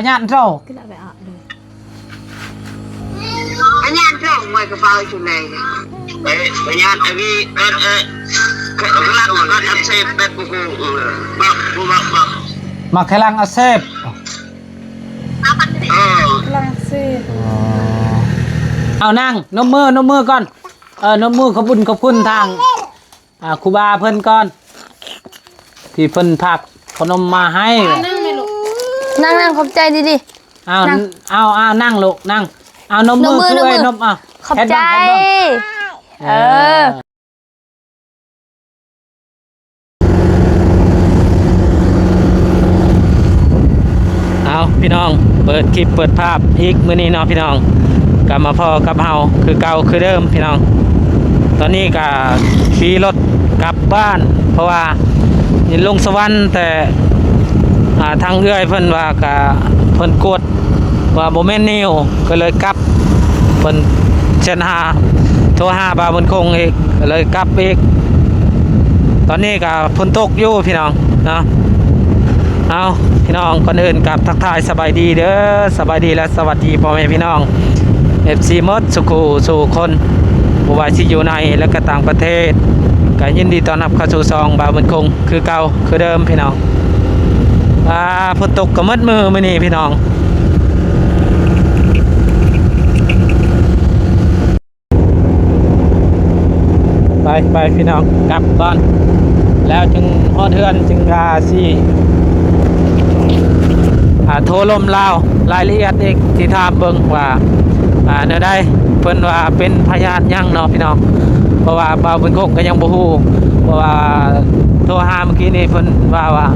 ພະຍາດເຈົ້າ ພະຍາດເຈົ້າ ເມື່ອຍກະເປົາຢູ່ໃນ ພະຍາດອັນນີ້ ເອີ ເອີ ກະລັກອັກເສບແບບ ບໍ່ຮູ້ ເອີ ບັກ ບັກ ບັກ ໝາກໄຂ່ຫຼັງອັກເສບ ເອີ ຫຼັງເສບ ອໍ ເອົານັ່ງ ນົບມື ນົບມືກ່ອນ ເອີ ນົບມື ຂອບຄຸນ ຂອບຄຸນທາງ ອ່າ ຄູບາເພິ່ນກ່ອນ ທີ່ເພິ່ນຝາກຂະໜົມມາໃຫ້ ນັ່ງແມ່ລູກ ນັ່ງໆ ຂອບໃຈດີໆ ເອົາ ນັ່ງ ເອົາ ເອົາ ນັ່ງລູກ ນັ່ງ ເອົາ ນົບມື ນົບມື ຄືເອີຍ ນົບມື ນົບ ເອົາ ຂອບໃຈ ເຮັດເບິ່ງ ເຮັດເບິ່ງ ເອີ ເອີ ເອົາ ພີ່ນ້ອງ ເປີດຄລິບເປີດພາບອີກມື້ນີ້ເນາະ ພີ່ນ້ອງ ກັບມາພໍ້ກັບເຮົາຄືເກົ່າຄືເດີມ ພີ່ນ້ອງ ຕອນນີ້ກະຂີ່ລົດກັບບ້ານ ເພາະວ່າລົງສະຫວັນ ແຕ່ ອ່າ ທາງເອື້ອຍເພິ່ນວ່າກະ ເພິ່ນກວດ ວ່າບໍ່ແມ່ນນິ້ວ ກໍເລີຍກັບ ເພິ່ນແຊັດຫາ ໂທຫາບ່າວບຸນຄົງອີກ ກໍເລີຍກັບອີກ ຕອນນີ້ກໍຝົນຕົກຢູ່ພີ່ນ້ອງເນາະ ເອົາ ພີ່ນ້ອງ ກ່ອນອື່ນກໍທັກທາຍສະບາຍດີເດີ ສະບາຍດີ ແລະ ສະຫວັດດີພໍ່ແມ່ພີ່ນ້ອງ ເອັຟຊີ ໝົດສູ່ຄູ່ສູ່ຄົນ ບໍ່ວ່າຊິຢູ່ໃນ ແລະ ກໍຕ່າງປະເທດ ກໍຍິນດີຕ້ອນຮັບເຂົ້າສູ່ຊ່ອງບ່າວບຸນຄົງ ຄືເກົ່າຄືເດີມພີ່ນ້ອງ ອ່າ ຝົນຕົກກໍໝົດມື້ມື້ນີ້ພີ່ນ້ອງ ໄປ ໄປພີ່ນ້ອງ ກັບກ່ອນ ແລ້ວຈຶ່ງຮອດເຮືອນ ຈຶ່ງວ່າຊິ ອ່າ ໂທລົມລາວ ລາຍລະອຽດອີກ ຊິຖາມເບິ່ງວ່າ ອ່າ ແນວໃດ ເພິ່ນວ່າເປັນພະຍາດຫຍັງເນາະພີ່ນ້ອງ ເພາະວ່າບ່າວບຸນຄົງກໍຍັງບໍ່ຮູ້ ເພາະວ່າໂທຫາມື້ກີ້ນີ້ ເພິ່ນວ່າ ວ່າ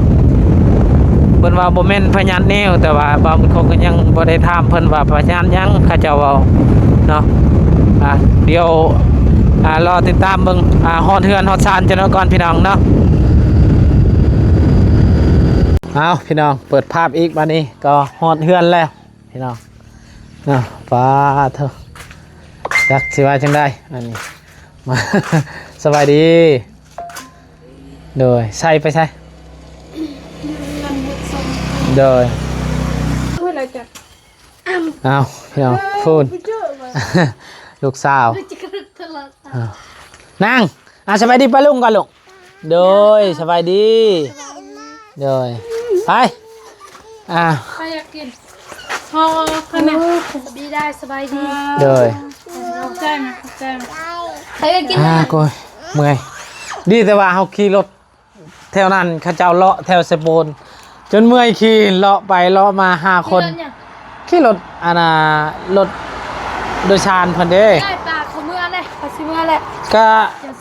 ເພິ່ນວ່າບໍ່ແມ່ນພະຍາດນິ້ວ ແຕ່ວ່າບ່າວບຸນຄົງກໍຍັງບໍ່ໄດ້ຖາມເພິ່ນວ່າພະຍາດຫຍັງ ເຂົາເຈົ້າເວົ້າເນາະ ອ່າ ດຽວ ອ່າ ລໍຕິດຕາມເບິ່ງ ອ່າ ຮອດເຮືອນຮອດຊານຈັກໜ້ອຍກ່ອນພີ່ນ້ອງເນາະ ເອົາ ພີ່ນ້ອງ ເປີດພາບອີກ ບາດນີ້ກໍຮອດເຮືອນແລ້ວ ພີ່ນ້ອງເນາະ ປາດໂທ້ ຈັກຊິວ່າຈັ່ງໃດ ອັນນີ້ ສະບາຍດີ ໂດຍ ໃສ່ໄປໃສ ໂດຍ ເອົາ ພີ່ນ້ອງ ພຸ້ນ ລູກສາວ ເອົາ ນັ່ງ ອ່າ ສະບາຍດີປ້າລຸງກ່ອນລູກ ໂດຍ ສະບາຍດີ ໂດຍ ໄປ ອ່າ ໃຜຢາກກິນ ພໍຂະໜາດ ສະບາຍດີ ໂດຍ ຂອບໃຈມາ ຂອບໃຈມາ ໃຜຢາກກິນ ອ່າ ໂກຍ ເມື່ອຍ ດີແຕ່ວ່າເຮົາຂີ່ລົດແຖວນັ້ນ ເຂົາເຈົ້າເລາະແຖວເຊໂປນ ຈົນເມື່ອຍຂີ່ ເລາະໄປເລາະມາຫ້າຄົນ ຂີ່ລົດຫຍັງ? ຂີ່ລົດ ອັນນ່າ ລົດໂດຍສານເພິ່ນເດ້ ໄດ້ປາເຂົາເມືອແຫຼະ ເຂົາຊິເມືອແຫຼະ ກະ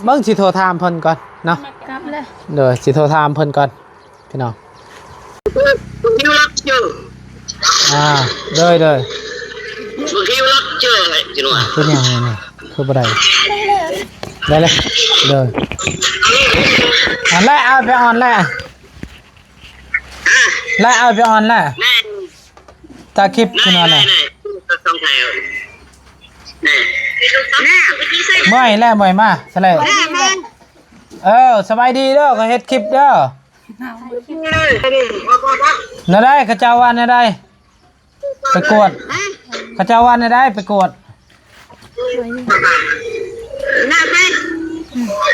ເບິ່ງຊິໂທຖາມເພິ່ນກ່ອນເນາະ ກັບແລ້ວ ໂດຍ ຊິໂທຖາມເພິ່ນກ່ອນພີ່ນ້ອງ ຄິວລັດເຈີ ອ່າ ໂດຍ ໂດຍ ຄິວລັດເຈີ ເປັນຫຍັງນີ້ຄືບໍ່ໄດ້ ໄດ້ແລ້ວ ໂດຍ ອັນແລະ ເອົາໄປອ່ອນແລະ ແລະ ເອົາໄປອ່ອນແລະ ຕາຄລິບຂຶ້ນມາແລ້ວ ເມື່ອຍແລ້ວ ເມື່ອຍມາຊະແລ້ວ ເອີ ສະບາຍດີເດີ ຂ້ອຍເຮັດຄລິບເດີ ແນວໃດ ເຂົາເຈົ້າວ່າແນວໃດ ໄປກວດ ເຂົາເຈົ້າວ່າແນວໃດ ໄປກວດ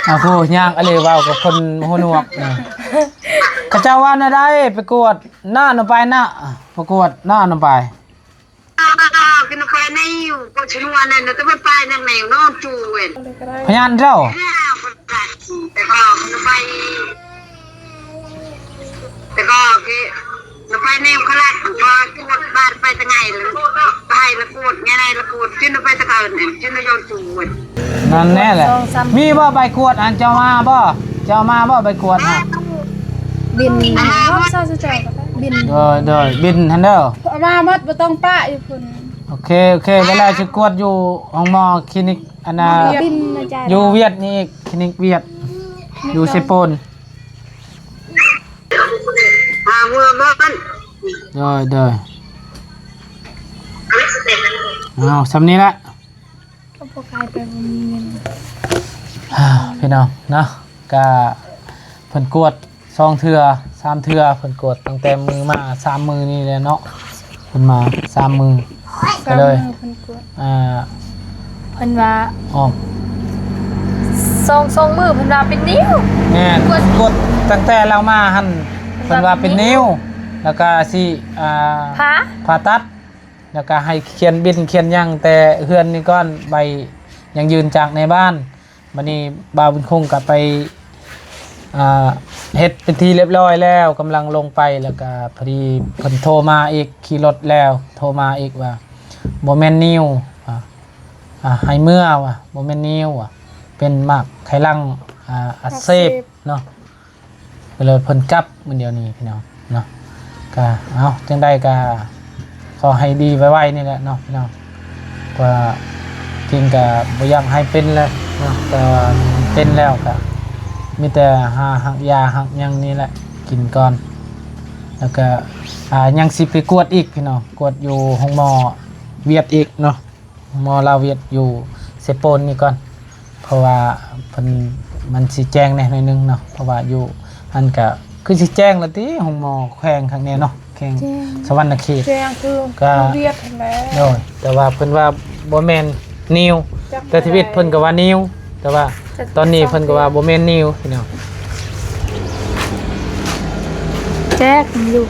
ເອົາ ໂຫ ຍ່າງອະເລ ເວົ້າກັບຄົນຫູໜວກ ເຂົາເຈົ້າວ່າແນວໃດ ໄປກວດ ນະ ນະ ໄປນະ ໄປກວດ ນະ ນະ ໄປ ພະຍານເຈົ້າ ນັ້ນແນ່ແຫຼະ ມີບໍ່ໃບກວດ ອັນເຈົ້າມາບໍ່ ເຈົ້າມາບໍ່ໃບກວດຫັ້ນ ບິນ ໂດຍ ໂດຍ ບິນຫັ້ນເດີ ມາໝົດ ບໍ່ຕ້ອງປະຢູ່ພຸ້ນ ໂອເຄ ໂອເຄ ເວລາຊິກວດຢູ່ໂຮງໝໍ ຄລີນິກ ອັນນ່າ ຢູ່ຫວຽດນີ້ອີກ ຄລີນິກຫວຽດ ຢູ່ເຊໂປນ ໂດຍ ໂດຍ ເອົາ ສ່ຳນີ້ແຫຼະ ກໍບໍ່ກາຍໄປບໍ່ມີເງິນ ພີ່ນ້ອງເນາະ ກະເພິ່ນກວດສອງເທື່ອ ສາມເທື່ອ ເພິ່ນກວດຕັ້ງແຕ່ມື້ມາ ສາມມື້ນີ້ແຫຼະເນາະ ເພິ່ນມາສາມມື້ ສາມມື້ເພິ່ນກວດ ອ່າ ເພິ່ນວ່າອອກ ສອງ ສອງມື້ເພິ່ນວ່າເປັນນິ້ວ. ແມ່ນ ກວດ ກວດຕັ້ງແຕ່ລາວມາຫັ້ນ ເພິ່ນວ່າເປັນນິ້ວ ແລ້ວກະຊິ ອ່າ ຜ່າ ຜ່າຕັດ ແລ້ວກະໃຫ້ຂຽນບິນຂຽນຫຍັງແຕ່ເຮືອນນີ້ກ່ອນ ໃບຢັ້ງຢືນຈາກນາຍບ້ານ. ບັດນີ້ບ່າວບຸນຄົງກໍໄປ ອ່າ ເຮັດເປັນທີ່ລຽບຮ້ອຍແລ້ວ ກຳລັງລົງໄປ ແລ້ວກໍພໍດີເພິ່ນໂທມາອີກ ຂີ່ລົດແລ້ວໂທມາອີກວ່າ ບໍ່ແມ່ນນິ້ວ ອ່າ ອ່າ ໃຫ້ເມືອວ່າ ບໍ່ແມ່ນນິ້ວວ່າ ເປັນໝາກໄຂ່ຫຼັງ ອ່າ ອັກເສບເນາະ. ກໍເລີຍເພິ່ນກັບມື້ດຽວນີ້ພີ່ນ້ອງເນາະ. ກະເອົາ ຈັ່ງໃດກະຂໍໃຫ້ດີໄວໆນີ້ແຫຼະເນາະພີ່ນ້ອງ ວ່າຈິງກະບໍ່ຢາກໃຫ້ເປັນແລ້ວເນາະ ແຕ່ວ່າເປັນແລ້ວກະມີແຕ່ຫາຮັກຢາຮັກຫຍັງນີ້ແຫຼະກິນກ່ອນ. ແລ້ວກະ ອ່າ ຍັງຊິໄປກວດອີກພີ່ນ້ອງ ກວດຢູ່ໂຮງໝໍຫວຽດອີກເນາະ. ໝໍລາວຫວຽດຢູ່ເຊໂປນນີ້ກ່ອນ ເພາະວ່າເພິ່ນ ມັນຊິແຈ້ງແດ່ໜ້ອຍໜຶ່ງເນາະ ເພາະວ່າຢູ່ຫັ້ນກະຄືຊິແຈ້ງລະຕິ ໂຮງໝໍແຂວງຂ້າງແນ່ເນາະ ແຂວງ ແຈ້ງ ສະຫວັນນະເຂດ ແຈ້ງຄື ກະ ຫວຽດຫັ້ນແຫຼະ. ໂດຍ ແຕ່ວ່າເພິ່ນວ່າບໍ່ແມ່ນນິ້ວ ແຕ່ທະວິດເພິ່ນກໍວ່ານິ້ວ ແຕ່ວ່າຕອນນີ້ເພິ່ນກໍວ່າບໍ່ແມ່ນນິ້ວພີ່ນ້ອງ. ແຈກຢູ່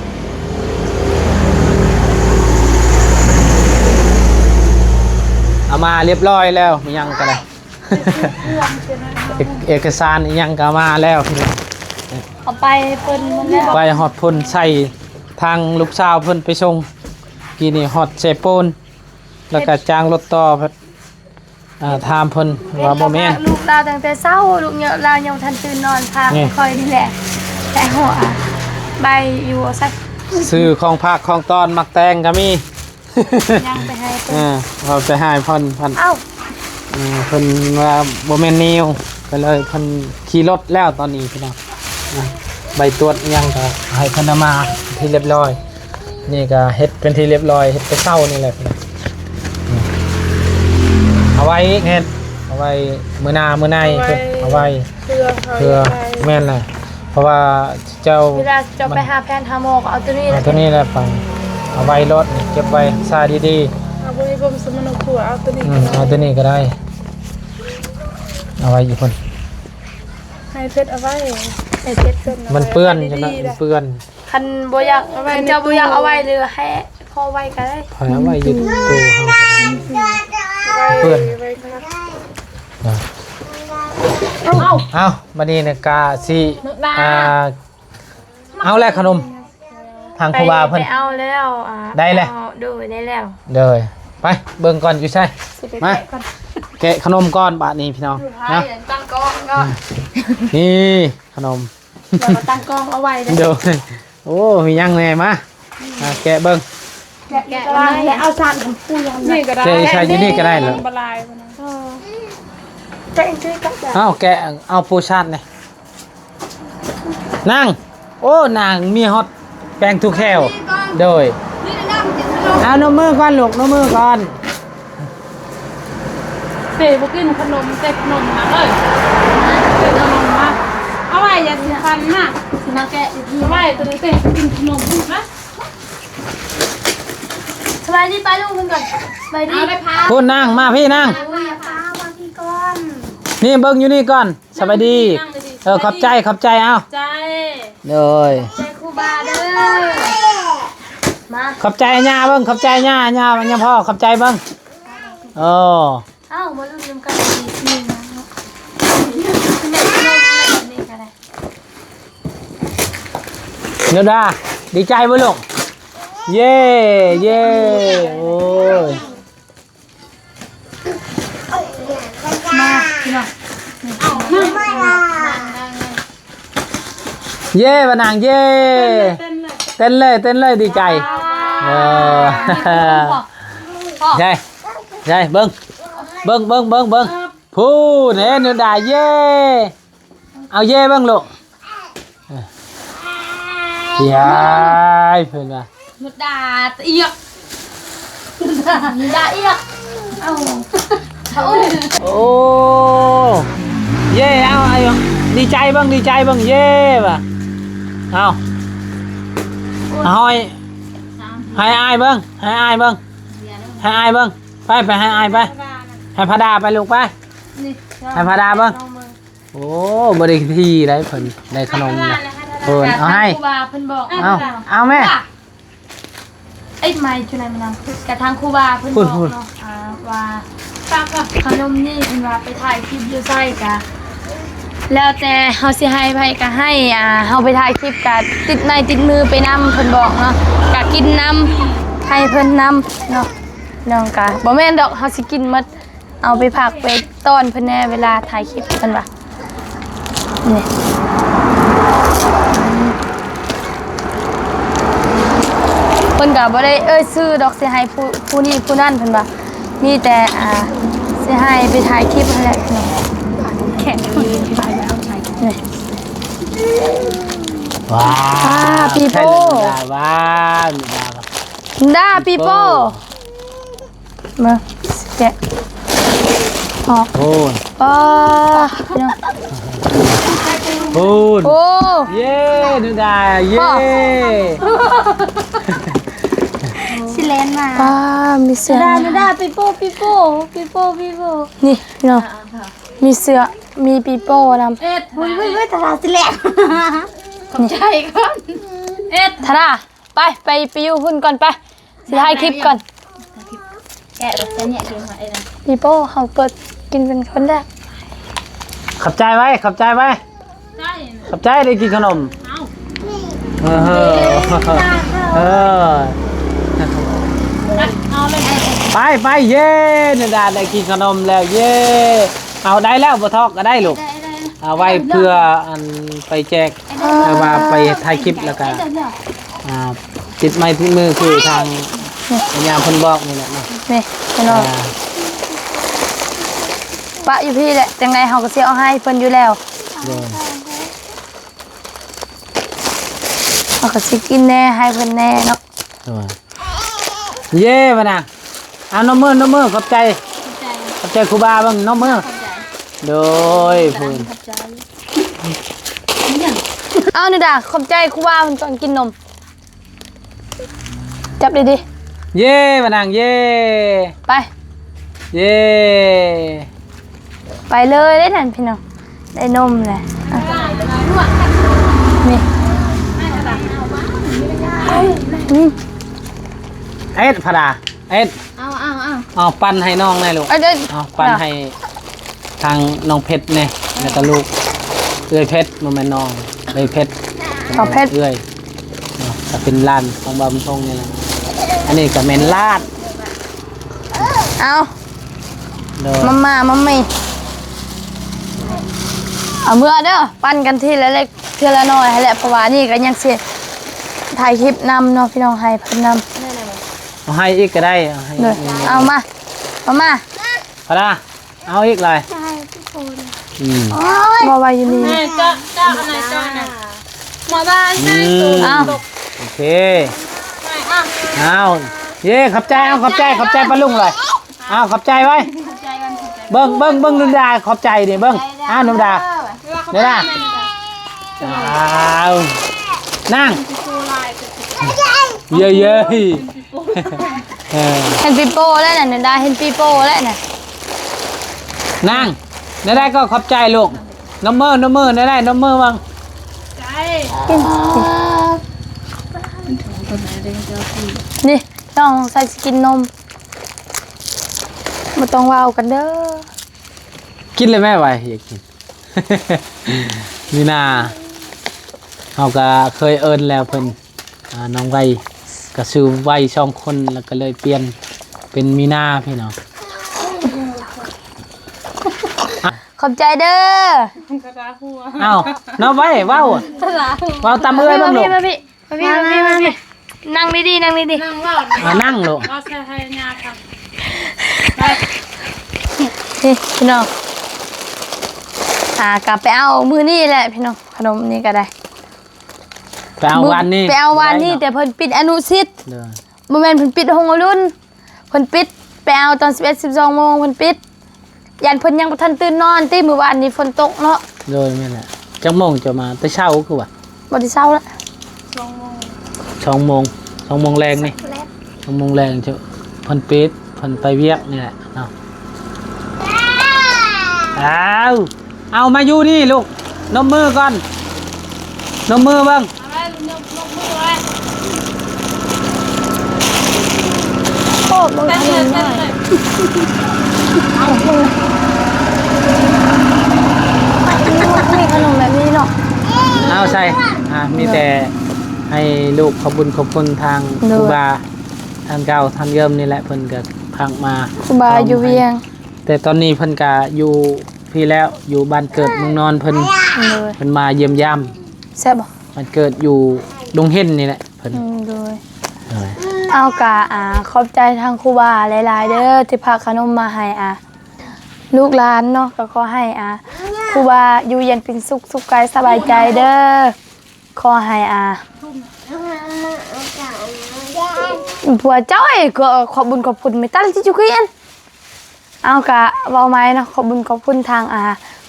ເອົາມາລຽບຮ້ອຍແລ້ວ ມີຫຍັງກໍໄດ້ ເອກ ເອກະສານອີ່ຫຍັງກໍເອົາມາແລ້ວພີ່ນ້ອງ. ເອົາໄປເພິ່ນໝົດແລ້ວ ໄປຮອດພຸ້ນ ໃສ່ທາງລູກສາວເພິ່ນໄປສົ່ງ ກີ້ນີ້ຮອດເຊໂປນ ແລ້ວກໍຈ້າງລົດຕໍ່ ອ່າ ຖາມເພິ່ນວ່າບໍ່ແມ່ນ ລູກລາວຕັ້ງແຕ່ເຊົ້າ ລູກລາວຍັງບໍ່ທັນຕື່ນນອນ ພາຂ້ອຍນີ້ແຫຼະ ແຕ່ຫົວໃບຢູ່ໃສ ຊື້ຂອງຝາກຂອງຕ້ອນ ໝາກແຕງກໍມີ ຍັງໄປໃຫ້ເພິ່ນ ເອີ ເອົາໄປໃຫ້ເພິ່ນ ເພິ່ນ ເອີ ເພິ່ນວ່າບໍ່ແມ່ນນິ້ວ ກໍເລີຍເພິ່ນຂີ່ລົດແລ້ວຕອນນີ້ພີ່ນ້ອງ. ອ່າ ໃບຕວດອີ່ຫຍັງກໍໃຫ້ເພິ່ນເອົາມາເປັນທີ່ລຽບຮ້ອຍ. ນີ້ກໍເຮັດເປັນທີ່ລຽບຮ້ອຍ ເຮັດແຕ່ເຊົ້ານີ້ແຫຼະ ເອົາໄວ້ອີກ ເຮັດ ເອົາໄວ້ມື້ໜ້າມື້ໃນ ເອົາໄວ້ ເອົາໄວ້ເພື່ອ ເພື່ອ ແມ່ນແຫຼະ ເພາະວ່າເຈົ້າ ເວລາເຈົ້າໄປຫາແພດຫາໝໍກໍເອົາໂຕນີ້ແຫຼະ ເອົາໂຕນີ້ແຫຼະໄປ ເອົາໄວ້ໂລດ ເກັບໄວ້ຮັກສາດີໆ. ເອົາບໍ່ມີບົມສະມະໂນຄົວ ເອົາໂຕນີ້ ອືມ ກໍໄດ້ ເອົາໂຕນີ້ກໍໄດ້ ເອົາໄວ້ຢູ່ພຸ້ນ ໃຫ້ເພັດເອົາໄວ້ ໃຫ້ເພັດ ມັນເປື້ອນ ມັນເປື້ອນ. ຄັນບໍ່ຢາກ ເອົາໄວ້ ຄັນເຈົ້າບໍ່ຢາກເອົາໄວ້ ຫຼືໃຫ້ພໍ່ໄວ້ກໍໄດ້ ໃຫ້ເອົາໄວ້ຢູ່ໂຕເຮົາກໍໄດ້ ເປື້ອນ. ເອົາ ເອົາ ບັດນີ້ນະກະຊິ ອ່າ ເອົາແຫຼະຂະໜົມ ທາງຄູບາເພິ່ນ ໄປເອົາແລ້ວ ອ່າ ໄດ້ແລ້ວ ໂດຍ ໄດ້ແລ້ວ ໂດຍ. ໄປເບິ່ງກ່ອນຢູ່ໃສ ມາ ແກະຂະໜົມກ່ອນບາດນີ້ພີ່ນ້ອງ ມາ ຕັ້ງກ້ອງກ່ອນ ນີ້ຂະໜົມ ແລ້ວກໍຕັ້ງກ້ອງເອົາໄວ້ເດີ້ ໂດຍ. ໂອ້ ມີຫຍັງແດ່ ມາ ອ່າ ແກະເບິ່ງ ແກະ ແກະ ເອົາຊານຂອງປູ່ ນີ້ກໍໄດ້ ແກະໃສ່ຢູ່ນີ້ກໍໄດ້ເນາະ ເອີ ແກະ ເອົາ ແກະ ເອົາປູຊານນີ້ ນາງ ໂອ້ ນາງມີຮອດແປງທູແຄວ ໂດຍ ເອົາ ນົບມືກ່ອນລູກ ນົບມືກ່ອນ. ເຕບໍ່ກິນຂະໜົມ ເຕຂະໜົມນະເອີຍ ເຕຂະໜົມນະ ເອົາໄວ້ຢາສີຟັນນະ ຊິມາແກະຢູ່ທີ່ ເອົາໄວ້ ໂຕນີ້ເຕກິນຂະໜົມນະ. ສະບາຍດີປ້າລຸງເພິ່ນກ່ອນ ສະບາຍດີ ເອົາໄດ້ພາ ພຸ້ນນາງ ມາພີ້ນາງ ມາ ມາ ມາພີ້ກ່ອນ ນີ້ເບິ່ງຢູ່ນີ້ກ່ອນ ສະບາຍດີ ນັ່ງດີໆ ເອີ ສະບາຍດີ ຂອບໃຈ ຂອບໃຈ ເອົາ ໃຈ ໂດຍ ຂອບໃຈຄູບາເດີ້ ມາ ຂອບໃຈຍ່າເບິ່ງ ຂອບໃຈຍ່າ ຍ່າ ຍ່າພໍ່ ຂອບໃຈເບິ່ງ ເອີ. ເອົ້າ ມາລຸ້ນນຳກັນອີກທີໜຶ່ງນະເນາະ ແມ່ນຂະໜົມແບບນີ້ກໍໄດ້ ໂນດາ ດີໃຈບໍ່ລູກ ເຢ້ ເຢ້ ໂອ້ຍ ມາພີ່ນ້ອງ ເຢ້ ວ່ານາງ ເຢ້ ເຕັ້ນເລີຍ ເຕັ້ນເລີຍ ເຕັ້ນເລີຍ ດີໃຈ ວ້າວ ເອີ ໃຊ່ ໃຊ່ ເບິ່ງ ເບິ່ງ ເບິ່ງ ເບິ່ງ ເບິ່ງ ພຸ້ນເຫັນຢູ່ດາ ເຢ້ ເອົາເຢ້ເບິ່ງລູກ ເອີ ຍາຍ ເພິ່ນວ່າ ນຸດດາຕະອຽກ ນຸດດາອຽກ ເອົາ ໂອ້ ເຢ້ ເອົາ ເອົາ ດີໃຈເບິ່ງ ດີໃຈເບິ່ງ ເຢ້ວ່າ ເອົາ ຫ້ອຍ ໃຫ້ອ້າຍເບິ່ງ ໃຫ້ອ້າຍເບິ່ງ ໃຫ້ອ້າຍເບິ່ງ ໄປ ໄປໃຫ້ອ້າຍໄປ ໃຫ້ພະດາໄປລູກໄປ ນີ້ ໃຫ້ພະດາເບິ່ງ ໂອ້ ບໍ່ໄດ້ທີ່ໄດເພິ່ນ ໄດ້ຂະໜົມນະ ເພິ່ນເອົາໃຫ້ ເອົາ ເອົາແມ່ ເອີ ໄອ້ໄມ້ຈຸນັ້ນນະ ກະທາງຄູບາເພິ່ນບອກເນາະ ອ່າ ວ່າຂະໜົມນີ້ເພິ່ນວ່າໄປຖ່າຍຄລິບຢູ່ໃສກະ ແລ້ວແຕ່ເຮົາຊິໃຫ້ໃຜກະໃຫ້ ອ່າ ເຮົາໄປຖ່າຍຄລິບກະຕິດໄມ້ຕິດມືໄປນຳ ເພິ່ນບອກເນາະ ກະກິນນຳ ໃຫ້ເພິ່ນນຳເນາະ ນ້ອງກະ ບໍ່ແມ່ນດອກ ເຮົາຊິກິນໝົດ ເອົາໄປຝາກໄປຕ້ອນເພິ່ນແດ່ ເວລາຖ່າຍຄລິບເພິ່ນວ່າ ນີ້ ເພິ່ນກະບໍ່ໄດ້ເອີ່ຍຊື່ດອກ ຊິໃຫ້ຜູ້ ຜູ້ນີ້ຜູ້ນັ້ນ ເພິ່ນວ່າ ມີແຕ່ ອ່າ ຊິໃຫ້ໄປຖ່າຍຄລິບຫັ້ນແຫຼະ ແຂກ ນີ້ ວ້າວ ອ່າ ປີໂປ້ ດາ ປີໂປ້ ເບິ່ງ ແກະອອກ ໂອ້ຍ ປ້າ ພຸ້ນ ໂອ້ ເຢ້ ນຸດາ ເຢ້ ຊິແລ່ນມາ ປ້າ ມີເສື້ອ ນຸດາ ນຸດາ ປີໂປ້ ປີໂປ້ ປີໂປ້ ປີໂປ້ ນີ້ເນາະ ມີເສື້ອ ມີປີໂປ້ນຳ ເອັດ ເວີຍ ເວີຍ ເວີຍ ທາດາຊິແລ່ນ ຂອບໃຈກ່ອນ ເອັດ ທາດາ ໄປ ໄປ ໄປຢູ່ພຸ້ນກ່ອນ ໄປ ຊິຖ່າຍຄລິບກ່ອນ ແກະແລ້ວຈະແຍກເກັບໃຫ້ນະ ປີໂປ້ ເຮົາເປີດກິນເປັນຄົນແລກ ຂອບໃຈໄວ້ ຂອບໃຈໄວ້ ຂອບໃຈໄດ້ກິນຂະໜົມ ເອີ ເອີ ເອີ ເອົາເລີຍ ໄປ ໄປ ເຢ້ ນາດາໄດ້ກິນຂະໜົມແລ້ວ ເຢ້ ເອົາ ໄດ້ແລ້ວ ບໍ່ທອກກໍໄດ້ລູກ ເອົາໄວ້ເພື່ອອັນໄປແຈກ ແຕ່ວ່າໄປຖ່າຍຄລິບແລ້ວກໍ ອ່າ ຕິດໄມ້ຕິດມືຄືທາງຍາມເພິ່ນບອກນີ້ແຫຼະເນາະ ນີ້ພີ່ນ້ອງ ອ່າ ປະຢູ່ພີ້ແຫຼະ ຈັ່ງໃດເຮົາກໍຊິເອົາໃຫ້ເພິ່ນຢູ່ແລ້ວ ໂດຍ ເຮົາກໍຊິກິນແດ່ ໃຫ້ເພິ່ນແດ່ເນາະ ໂດຍ ເຢ້ ບາດນະ ເອົາ ນົບມື ນົບມື ຂອບໃຈ ຂອບໃຈ ຂອບໃຈຄູບາເບິ່ງ ນົບມື ຂອບໃຈ ໂດຍ ຂອບໃຈ ເອົາ ນາດາ ຂອບໃຈຄູບາເພິ່ນກ່ອນ ກິນນົມ ຈັບດີໆ ເຢ້ ມານັ່ງ ເຢ້ ໄປ ເຢ້ ໄປເລີຍເດ້ນັ້ນພີ່ນ້ອງ ໄດ້ນົມແລ້ວ ນີ້ ອືມ ເອັດ ພະດາ ເອັດ ເອົາ ເອົາ ເອົາ ເອົາ ປັ່ນໃຫ້ນ້ອງແດ່ລູກ ເອົາ ເອົາ ເອົາ ປັ່ນໃຫ້ທາງນ້ອງເພັດແດ່ ແລ້ວກໍລູກ ເອື້ອຍເພັດ ບໍ່ແມ່ນນ້ອງ ເອື້ອຍເພັດ ເອົາເພັດ ເອື້ອຍ ເນາະ ກໍເປັນຫຼານຂອງບ່າວບຸນທົງນີ້ແຫຼະ ອັນນີ້ກໍແມ່ນລາດ ເອົາ ໂດຍ ມາມ່າ ມາໝີ່ ເອົາເມືອເດີ ປັ່ນກັນທີລະເລັກ ເທື່ອລະໜ້ອຍຫັ້ນແຫຼະ ເພາະວ່ານີ້ກໍຍັງຊິຖ່າຍຄລິບນຳເນາະ ພີ່ນ້ອງ ໃຫ້ເພິ່ນນຳ ເອົາໃຫ້ອີກກໍໄດ້ ເອົາໃຫ້ອີກ ເອົາມາ ມາມ່າ ພະດາ ເອົາອີກຫຼາຍ ອືມ ບໍ່ໄວ້ຢູ່ນີ້ ເຈົ້າ ເຈົ້າອັນໃດ ເຈົ້າອັນໃດ ມາໄດ້ ອືມ ເອົາ ໂອເຄ ເອົາ ເຢ້ ຂອບໃຈ ເອົາ ຂອບໃຈ ຂອບໃຈປ້າລຸງຫຼາຍ ເອົາ ຂອບໃຈໄວ້ ເບິ່ງ ເບິ່ງ ເບິ່ງ ນຸດາ ຂອບໃຈນີ້ ເບິ່ງ ເອົາ ນຸດາ ນຸດາ ອ້າວ ນັ່ງ ເຢ້ ເຢ້ ເອີ ເຫັນປີໂປ້ແລ້ວນະ ນາດາເຫັນປີໂປ້ແລ້ວນະ ນັ່ງ ນາດາກໍຂອບໃຈລູກ ນົບມື ນົບມື ນາດາ ນົບມືເບິ່ງ ນີ້ ນ້ອງໃສ່ຊິກິນນົມ ບໍ່ຕ້ອງເວົ້າກັນເດີ ກິນເລີຍແມ່ ໄວ ຢາກກິນ ມີນາ ເຮົາກໍເຄີຍເອີ້ນແລ້ວເພິ່ນ ອ່າ ນ້ອງໄວ ກໍຊື່ໄວສອງຄົນ ແລ້ວກໍເລີຍປ່ຽນເປັນມີນາ ພີ່ນ້ອງ ຂອບໃຈເດີ ອ້າວ ນ້ອງໄວ ເວົ້າ ເວົ້າຕາມເອື້ອຍເບິ່ງລູກ ມາພີ້ ມາພີ້ ມາພີ້ ມາພີ້ ມາພີ້ ມາພີ້ ນັ່ງດີໆ ນັ່ງດີໆ ນັ່ງເວົ້າ ອ່າ ນັ່ງລູກ ເວົ້າໃສ່ໃຫ້ຍາຟັງ ນີ້ພີ່ນ້ອງ ອ່າ ກໍໄປເອົາມື້ນີ້ແຫຼະພີ່ນ້ອງ ຂະໜົມນີ້ກໍໄດ້ ໄປເອົາວານນີ້ ໄປເອົາວານນີ້ ແຕ່ເພິ່ນປິດອະນຸສິດ ໂດຍ ບໍ່ແມ່ນເພິ່ນປິດໂຮງອະລຸນ ເພິ່ນປິດ ໄປເອົາຕອນສິບເອັດ ສິບສອງໂມງ ເພິ່ນປິດ ຢ້ານເພິ່ນຍັງບໍ່ທັນຕື່ນນອນຕິ ມື້ວານນີ້ຝົນຕົກເນາະ ໂດຍ ແມ່ນແຫຼະ ຈັກໂມງເຈົ້າມາ ແຕ່ເຊົ້າຄືວ່າ ບໍ່ໄດ້ເຊົ້າລະ ສອງໂມງ ສອງໂມງ ສອງໂມງແລງນີ້ ໂມງແລງ ເພິ່ນປິດ ເພິ່ນໄປວຽກນີ້ແຫຼະເນາະ. ອ້າວ ເອົາມາຢູ່ນີ້ລູກ ນົບມືກ່ອນ ນົບມືເບິ່ງ. ໂອ້ ເບິ່ງຂະໜົມນ້ອຍ ມີຂະໜົມແບບນີ້ເນາະ. ເອົາໃສ່ ອ່າ ມີແຕ່ໃຫ້ລູກຂອບບຸນຂອບຄຸນທາງ ໂດຍ ຄູບາທ່ານເກົ່າທ່ານເດີມນີ້ແຫຼະ ເພິ່ນກໍພາກມາ ຄູບາຢູ່ວຽງ ແຕ່ຕອນນີ້ເພິ່ນກະຢູ່ພີ້ແລ້ວ ຢູ່ບ້ານເກີດເມືອງນອນເພິ່ນ ໂດຍ ເພິ່ນມາຢ້ຽມຢາມ. ແຊບບໍ່? ບ້ານເກີດຢູ່ດົງເຫັນນີ້ແຫຼະເພິ່ນ ອືມ ໂດຍ ໂດຍ. ເອົາກະ ອ່າ ຂອບໃຈທາງຄູບາຫຼາຍໆເດີ ທີ່ພາກຂະໜົມມາໃຫ້ ອ່າ ລູກຫຼານເນາະ ກໍຂໍໃຫ້ ອ່າ ຄູບາຢູ່ເຢັນເປັນສຸກ ສຸກກາຍສະບາຍໃຈເດີ. ຂໍໃຫ້ ອ່າ ຜົວເຈົ້າເອີຍ ກໍຂອບບຸນຂອບຄຸນ ແມ່ຕາລະຈິຈຸຄຣີອັນ ເອົາກະເວົ້າໃໝ່ເນາະ ຂອບບຸນຂອບຄຸນທາງ ອ່າ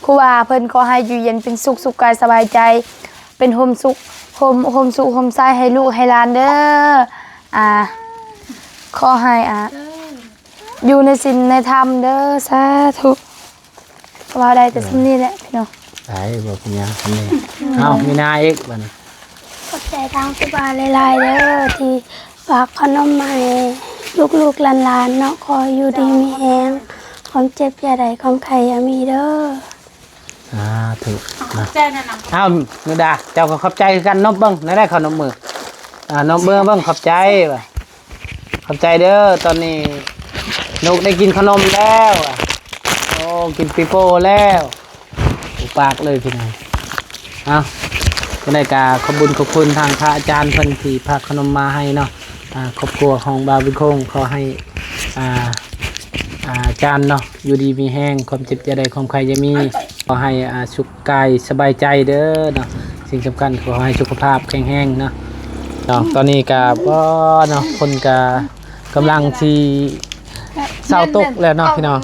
ຄູບາເພິ່ນ ຂໍໃຫ້ຢູ່ເຢັນເປັນສຸກ ສຸກກາຍສະບາຍໃຈ ເປັນຮົ່ມສຸກ ຮົ່ມ ຮົ່ມສຸກຮົ່ມໄຊໃຫ້ລູກໃຫ້ຫຼານເດີ. ອ່າ ຂໍໃຫ້ ອ່າ ຢູ່ໃນສິນໃນທຳເດີ ສາທຸ. ເວົ້າໄດ້ແຕ່ສ່ຳນີ້ແຫຼະພີ່ນ້ອງ ໄດ້ ບໍ່ເປັນຫຍັງສ່ຳນີ້. ເອົາ ມີນາອີກບັດນີ້ ຂອບໃຈທາງຄູບາຫຼາຍໆເດີ ທີ່ຝາກຂະໜົມມາໃຫ້ລູກໆຫຼານໆເນາະ ຂໍຢູ່ດີມີແຮງ ຄວາມເຈັບຢ່າໄດ້ ຄວາມໄຂ້ຢ່າມີເດີ. ສາທຸ ຂອບໃຈນະ. ເອົາ ນຸດາ ເຈົ້າກໍຂອບໃຈຄືກັນ ນົບເບິ່ງ ແນວໃດເຂົານົບມື ອ່າ ນົບມືເບິ່ງ ຂອບໃຈວ່າ ຂອບໃຈເດີ ຕອນນີ້ນົກໄດ້ກິນຂະໜົມແລ້ວ ໂອ້ ກິນປີໂປ້ແລ້ວ ອຸປາກເລີຍພີ່ນ້ອງ. ເອົາ ຈັ່ງໃດກໍຂອບບຸນຂອບຄຸນທາງພະອາຈານເພິ່ນທີ່ພາກຂະໜົມມາໃຫ້ເນາະ. ອ່າ ຄອບຄົວຂອງບ່າວບຸນຄົງ ຂໍໃຫ້ ອ່າ ອາຈານເນາະ ຢູ່ດີມີແຮງ ຄວາມເຈັບຢ່າໄດ້ ຄວາມໄຂ້ຢ່າມີ ຂໍໃຫ້ ອ່າ ສຸກກາຍສະບາຍໃຈເດີເນາະ. ສິ່ງສຳຄັນຂໍໃຫ້ສຸຂະພາບແຂງແຮງເນາະ. ເນາະ ຕອນນີ້ກະ ບໍ່ເນາະ ຝົນກະກຳລັງຊິເຊົາຕົກແລ້ວເນາະພີ່ນ້ອງ.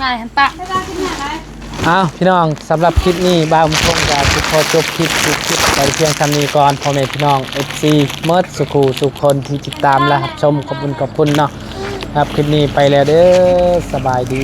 ເອົາ ພີ່ນ້ອງ ສຳລັບຄລິບນີ້ ບ່າວບຸນຄົງກະຊິຂໍຈົບຄລິບ ຄລິບໄປພຽງສ່ຳນີ້ກ່ອນ. ພໍ່ແມ່ພີ່ນ້ອງ ເອັຟຊີ ໝົດສູ່ຄູ່ສູ່ຄົນທີ່ຕິດຕາມ ແລະ ຮັບຊົມ ຂອບຄຸນຂອບຄຸນເນາະ. ສຳລັບຄລິບນີ້ໄປແລ້ວເດີ ສະບາຍດີ.